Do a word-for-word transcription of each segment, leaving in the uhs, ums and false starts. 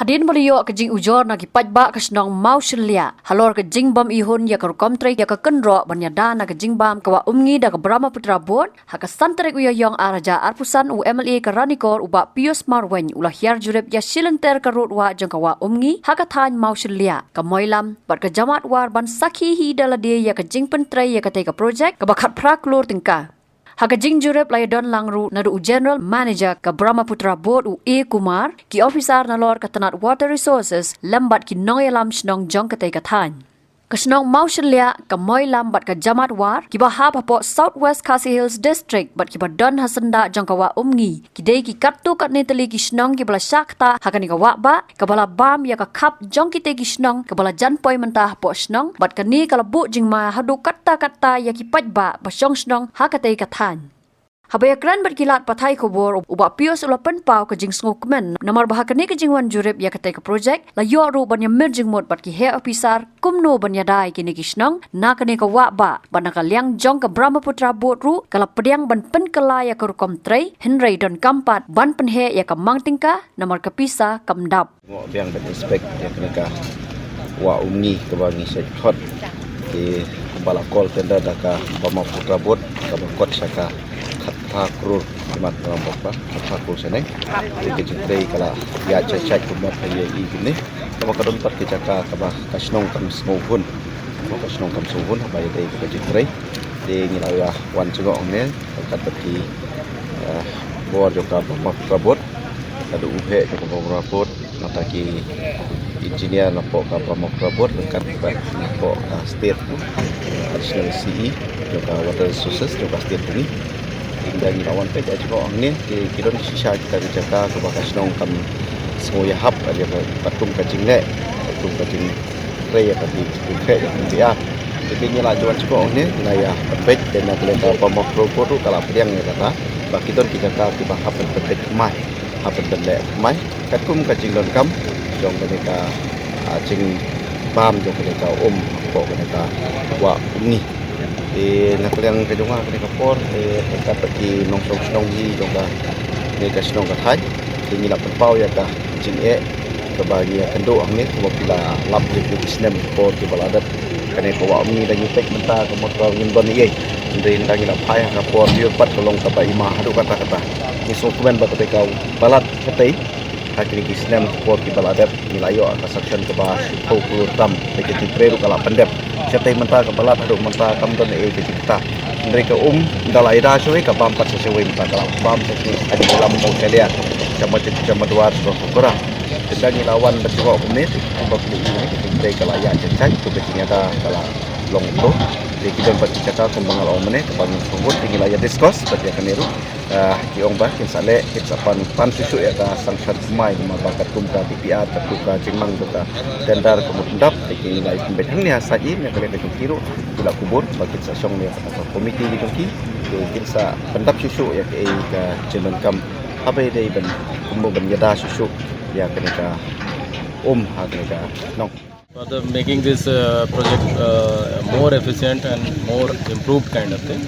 Hadien ba la ïoh ka jingujor na ki paidbah ka shnong Mawshynliah halor ka jingbym ihun ïa ka rukom trei ïa ka kynroh ban ïada na ka jingbam ka Wah Umngi da ka Brahmaputra Board, ha ka san tarik u Ïaïong ar hajar arphew san, u M L A ka Ranikor, u Bah Pius Marwein, u la hiar jurip ïa shilynter ka rud wah jong ka Wah Umngi ha ka thaiñ Mawshynliah, ka Moilam bad ka Jamatwar ban sakhi hi da lade ïa ka jingpyntrei ïa katei ka projek kaba khatphra klur tyngka. Ha ka jingjurip la ïadon lang ruh naduh u General Manager ka Brahmaputra Board, u A Kumar, ki ophisar nalor ka tnat Water Resources lem bad ki nongïalam shnong jong katei ka thaiñ. Ka shnong Mawshynliah, ka Moilam bad ka Jamatwar, kiba hap hapoh South West Khasi Hills District bad kiba don ha syndah jong ka Wah Umngi, ki dei ki katto katne tylli ki shnong kiba la shah ktah ha kane ka wah bah, kaba la bam ïa ka khap jong kitei ki shnong kaba la jan poi mynta hapoh shnong, bad kane ka la buh jingma haduh katta katta ïa ki paidbah ba shong shnong ha katei ka thaiñ. Haba ïakren bad ki lad pathai khubor, u Bah Pius u la pynpaw ka jingsngewkmen namar ba ha kane ka jingwan jurip ïa katei ka projek, la ïoh ruh ban ïamir jingmut bad ki heh ophisar kumno ban ïada ïa kine ki shnong na kane ka wah bah, bad na ka liang jong ka Brahmaputra Board ruh ka la pdiang ban pynkylla ïa ka rukom trei, hynrei donkam pat ban pynheh ïa ka mang tyngka namar ka pisa kam dap. Ngi biang ban inspect ïa kane ka Wah Umngi kaba ngi shait khot. Te kumba la call tender da ka Brahmaputra Board, kaba kot sha ka khatphra klur, khmat ka bok ba khatphra klur shaneng. Te ka jingtrei ka la ïaid shait shait kumba ka ïa i kine. Kaba ka don pat ka jaka kaba ka shnong kam sngewhun. Kaba ka shnong kam sngewhun haba ïadei ka jingtrei. Te ngi la ïa wan jngoh hangne ryngkat bad ki, eh, bor jong ka Brahmaputra Board. Naduh u heh jong ka Brahmaputra Board, nangta ki engineer napoh ka Brahmaputra Board, ryngkat bad napoh ka state, eh, additional C E jong ka Water Resources jong ka state jong ngi. Te ynda ngi la wan peit ïa jngoh hangne, ki, ki don shisha kita ki jaka kaba ka shnong kam sngew ïahap, ïa ka, katkum ka jingleh, katkum ka jing trei ïa ka, ki, ki trei ïa ka, ki ïa. Te ngi la wan sha ko ne, ngi la ïa peit, te na ka liang ka Brahmaputra Board ruh ka la pdiang ïa kata ba ki don ki jaka kiba hap ban pynpeit thymmai, hap ban pynleh thymmai katkum ka jingdonkam jong kane ka, ah, jingbam jong kane ka um hapoh kane ka Wah Umngi. Te na ka liang ka jong nga kane ka por, te ryngkat bad ki nongshong shnong hi jong kane ka shnong ka thaiñ, te ngi la pynpaw ïa ka jingeh kaba ngi ïa kynduh hangne, kumba phi la lap ïa ki snem por kiba la dep. Kane ka Wah Umngi da ngi peit mynta ka mut ba ngim don ei ei. Hynrei ynda ngi la phai ha ka por biur pat ka long kaba ima haduh katta katta. Ngi sngewkmen ba katei ka balat katei, ha kine ki snem por kiba la dep, ngi la ïoh ka sanction kaba shiphew klur tam, te ka jingtrei ruh ka la pyndep. Shatei mynta ka balat haduh mynta kam don ei ei ka jingkta. Hynrei ka um ynda la ïada shawei ka bam pat sha shawei, mynta ka la bam sha ki, ha Moilam, Mawshynliah, sha Mawjynjam, Jamatwar, sha Kora. Tang ngi la wan bad jngoh kumne, kumba phi ïohi ne, ka jingtrei ka la ïaid shai shai, to ka jingïada ka la long to. Te ki don bad ki jaka kumba nga la ong mynne, kaba ngin sngewbha te ngi la ïa discuss bad ïa kane ruh. Ah, ki ong ba kin sa leh, kin sa pan, pan shuh shuh ïa ka sanction thymmai, namar ba katkum ka D P R, katkum ka jingmang jong ka tender ka mut ym dap, te ki la ïa pynbeit hangne ha site ïa ka leh ka jong ki ruh, ki la kubur ba kin sa shong ïa ka committee ka jong ki, te kin sa pyndap shuh shuh ïa ka, ïa ka jingdonkam. Haba ïadei ban, kumno ban ïada shuh shuh ïa kane ka um ha kane ka shnong. For the making this, uh, project, uh, more efficient and more improved kind of thing.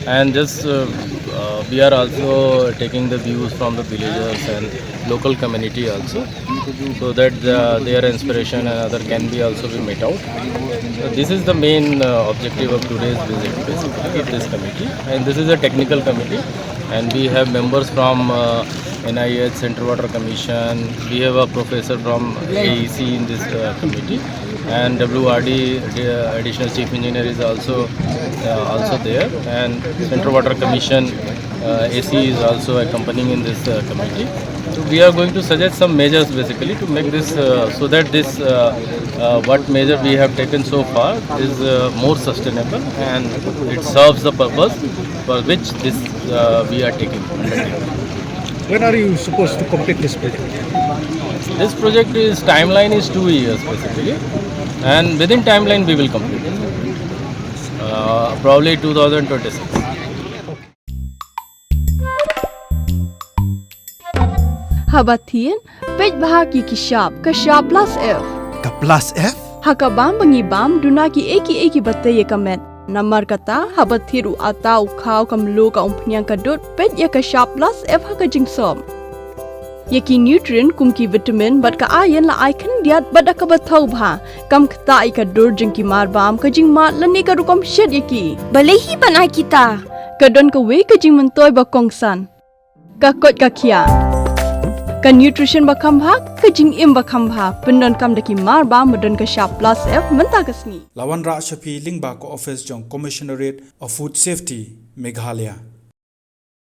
And just, uh, uh, we are also taking the views from the villagers and local community also, so that, uh, their inspiration and other can be also be met out. So this is the main, uh, objective of today's visit, basically, with this committee. And this is a technical committee, and we have members from, uh, N I H, Central Water Commission. We have a professor from A E C in this, uh, committee, and W R D, the Additional Chief Engineer, is also, uh, also there, and Central Water Commission, uh, A C is also accompanying in this, uh, committee. So we are going to suggest some measures basically to make this, uh, so that this, uh, uh, what measure we have taken so far is, uh, more sustainable and it serves the purpose for which this, uh, we are taking. When are you supposed to complete this project? This project is, timeline is two years basically, and within timeline we will complete it. Uh, probably two thousand twenty-six. Haba thied, peit bha ïa ki shap, ka shap plus F. Ka plus F? Ha ka bam ba ngi bam, duna kiei kiei kiba tei ïa ka met. Namar kata, haba thied u atta, u khaw, ka mluh, ka umphniang, ka dud, peit ïa ka shap plus F ha ka jingsop. Ïa ki nutrient kum ki vitamin bad ka iron la ai khyndiat bad da kaba thaw bha. Kam ktah ïa ka dur jong ki marbam, ka jingmad lane ka rukom shet ïa ki. Balei hi ban ai kita? Ka don kawei ka jingmyntoi ba kongsan. Ka koit ka khiah. Ka nutrition ba kham bha, ka jingim ba kham bha. Pyndonkam da ki marbam ba don ka shap plus F mynta ka sngi. La wanrah sha phi lyngba ka office jong Commissionerate of Food Safety, Meghalaya.